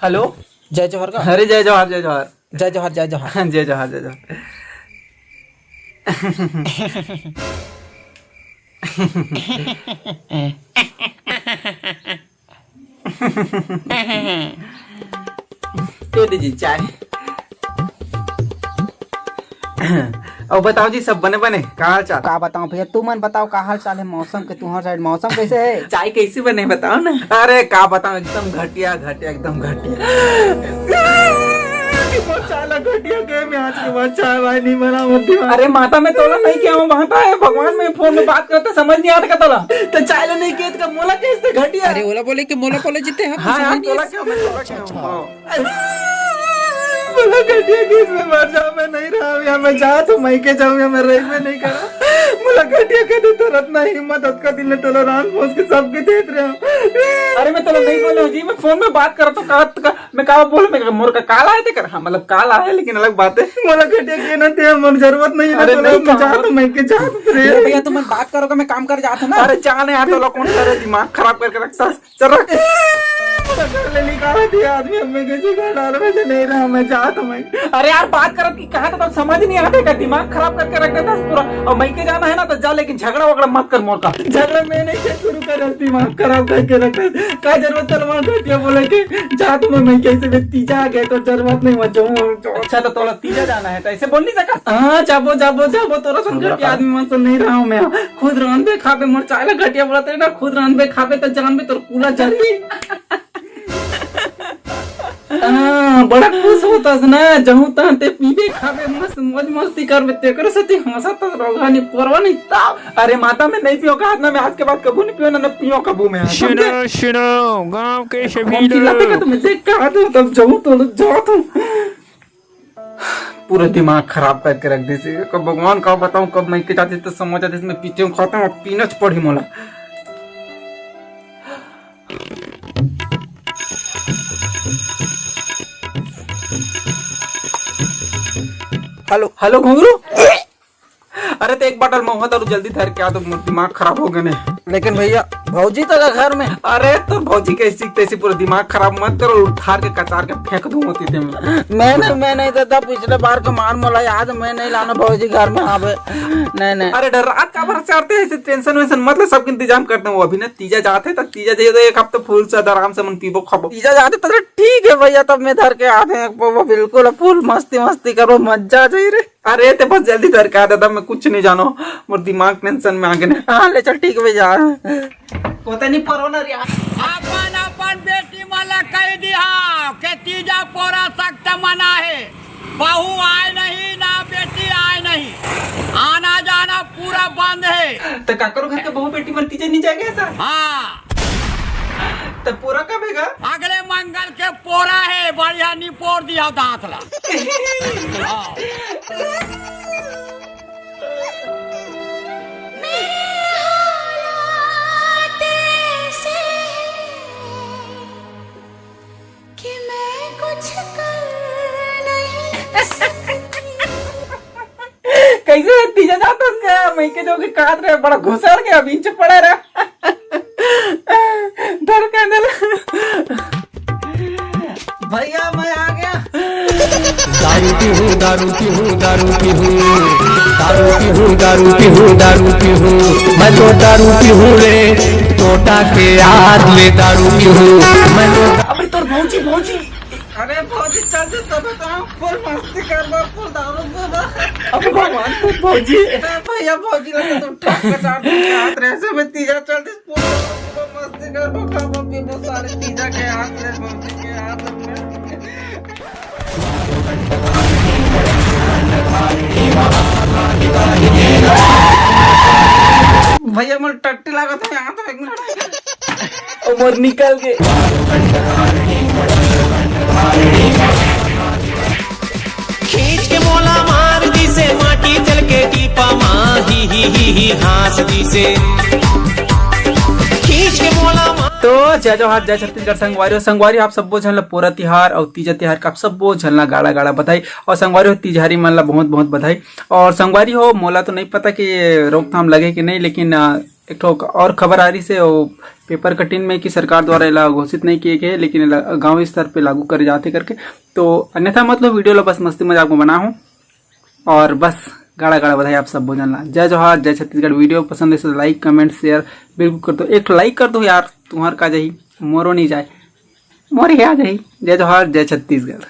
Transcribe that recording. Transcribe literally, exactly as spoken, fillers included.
Hello. जय जोहार का? अरे जय जोहार, जय जोहार। जय जोहार, जय जोहार। जय जोहार, जय जोहार। ये दीजिए चाय। अउ बताओ जी, सब बने बने? का हाल चाल? का बताओ भैया, तुमन बताओ, का हाल चाल हे मौसम के? तुम्हार साइड मौसम कैसे हे? चाय कैसे बने, बताओ ना। अरे का बताओ, एकदम घटिया, घटिया, एकदम घटिया। चाय ला घटिया कहे में आज के बाद चाय वाय नहीं बनावत दिमाग। अरे माता, मैं तोला नहीं किया हूँ, माता हे भगवान, मैं फोन में बात करते समझ नहीं आता का तोला? तो चाय ला नहीं किया तो मोला कैसे घटिया? अरे ओला बोले कि मोला बोले जीते हैं, हाँ, हाँ, समझ नहीं तोला क्या, मैं तोला क्या हूँ? हाँ। मोला घटिया कहे में मर जाओ, मैं नहीं रहा, या मैं जात हूँ, मइके जाऊँ, या मैं रहिबे नहीं करा। मोला घटिया कहे दे, तोर अतना हिम्मत, अतका दिन ले टोला रान पहुंच के सबके देत रहे हूँ। अरे मैं तोला नहीं बोले हूँ जी, मैं फोन में बात करत हूँ, का, का, मैं का बोल, मैं मोर का काल आए थे कर, हाँ, मतलब काल आए, लेकिन अलग बात है। मोला घटिया कहे ना दे, मोर जरूरत नहीं है, अरे तोला नहीं मैं कहा। जात हूँ, मइके जात हूँ रे। अरे भैया, तुम बात करो, का मैं काम कर जात हूँ ना। अरे जा ना यार, तोला कौन करे, दिमाग खराब करके रखता। चल रख। पकड़ ले, निकाल दिया आदमी, अब मैं कैसे घर डाल में से नहीं रहा, मैं जात हूँ मैं। अरे यार, बात करत की कहा तो तब समझ नहीं आते का, दिमाग खराब करके रख देता पूरा। और मइके जाना है ना तो जा, लेकिन झगड़ा वगड़ा मत कर मोर का। झगड़ा मैं नहीं कर, शुरू कर, दिमाग खराब करके रख दे। का जरूरत है वहाँ घटिया बोले के? जा तू, मैं मइके से भी तीजा आ गए तो जरूरत नहीं, मैं जाऊँ। अच्छा तो तोला तीजा जाना है तो ऐसे बोल नहीं सका? हाँ जाबो जाबो जाबो, तोरा सन घटिया आदमी मन से नहीं रहा हूँ मैं। खुद रांधबे खाबे, मोर चाय ला घटिया बोलत रहे ना, खुद रांधबे खाबे त जानबे तोर कूला जली। हाँ, बड़ा खुश होतस ना, जहूं तहूं ते पीबे खाबे, मस्त मौज मस्ती करबे, तेकर सेती हंसत हस, रोगा नहीं परवा नहीं ताव। अरे माता, मैं नहीं पियो कहा ना, मैं आज के बाद कबू नहीं पियो ना, ना पियो कबू मैं, समझे? सुनो सुनो, गांव के सभी लोग। चिल्लाते का तुम्हें देख कहा तू, तब जहूं तो जात हूँ। पूरा दिमाग खराब करके रख दीस। कब भगवान का बताऊं, कब मइके जाते तो समझ आते, मैं पीते हूँ, खाता हूँ, पीना च पड़ी मोला। हेलो, हेलो घुंगरू। अरे तो एक बाटल महुआ दारू जल्दी धर के आ, तो मोर दिमाग खराब हो गए ने। लेकिन भैया, भौजी तो का घर में। अरे तो भौजी कैसी तैसी, पूरा दिमाग खराब मत करो, उठार के कचार के फेंक दूं होती थे मैं। मैं नहीं, मैं नहीं देता, पिछले बार के मार मोला याद, मैं नहीं लाना भौजी घर में आवे। नहीं नहीं। अरे डर रात का भर चढ़ते ऐसे टेंशन वेंशन मत ले, सब इंतजाम करते हैं। वो अभी ना तीजा जाते तो तीजा जाइए तो एक हफ्ते फुल से आराम से मन पीबो खाबो। तीजा जाते तो ठीक है भैया, तब मैं धर के आते हैं वो बिल्कुल फुल मस्ती मस्ती करो, मजा आ जाए रे। अरे ते बस जल्दी धर के आ दादा, मैं कुछ नहीं जानो, मोर दिमाग टेंशन में आ गए। हाँ ले चल ठीक भैया। पता नहीं परो ना रे। अपन अपन बेटी मन ला कह दिहा के तीजा पोरा सख्त मना है, बहू आए नहीं ना बेटी आए नहीं, आना जाना पूरा बंद है। तो काकरो घर के बहू बेटी मन तीजा नहीं जाएगा ऐसा? हाँ। तो पूरा कब हैगा? अगले मंगल के पोरा है, बढ़िया निपोर दिया दांत ला। हाँ। कि मैं कुछ कर नहीं सकती। कैसे तीजा जाता उसका? मैं के जो के काट रहे, बड़ा घुसड़ के अभी इंच पड़ा रहा। डर के अंदर। भैया मैं आ गया। दारू पीहूँ, दारू पीहूँ, दारू पीहूँ, दारू पीहूँ, दारू पीहूँ, दारू पीहूँ, मैं तो दारू पीहूँ रे, टोटा के याद ले दारू पीहूँ, मैं तो अबे तोर भौजी, भौजी। अरे भौजी चल दे, तब तो हम फुल मस्ती करबो, फुल दारू पीबो। अबे भगवान, तोर भौजी। ए भैया भौजी लगे तो ठाक का चार दिन के हाथ रहे से मैं तीजा चल दे, फुल मस्ती करबो, खाबो पीबो सारे तीजा के हाथ ले, भौजी के हाथ ले। भैया मोर टट्टी लागत है, यहाँ तो एक मिनट। ओ मोर निकल के। खींच के मोला मार दिसे माटी चल के टीपा मा, ही ही ही ही हाँस दिसे। खींच के मोला मार तो जय जोहार, जय छत्तीसगढ़ संगवारी हो। संगवारी हो, आप सब्बो झन ला पोरा तिहार अउ तीजा तिहार का आप सब्बो झन ला गाड़ा गाड़ा बधाई। अउ संगवारी हो, तिजहारी मन ला बहुत बहुत बधाई। अउ संगवारी हो, मोला तो नहीं पता कि ये रोकथाम लगे कि नहीं, लेकिन अ, एक ठो अउ खबर आ रही से वो पेपर कटिंग में कि सरकार द्वारा एला घोषित नहीं किए गए, लेकिन एला गांव स्तर पे लागू करे जाते करके। तो अन्यथा मतलब वीडियो ला बस मस्ती मजाक में बना हूँ। अउ बस गाड़ा गाड़ा बधाई आप सब्बो झन ला। जय जोहार, जय छत्तीसगढ़। वीडियो पसंद है तो लाइक, कमेंट, शेयर बिल्कुल कर दो। एक लाइक कर दो यार, तुम्हार का जाही, मोरो नहीं जाए, मोरे आ जाही। जय जोहार, जय छत्तीसगढ़।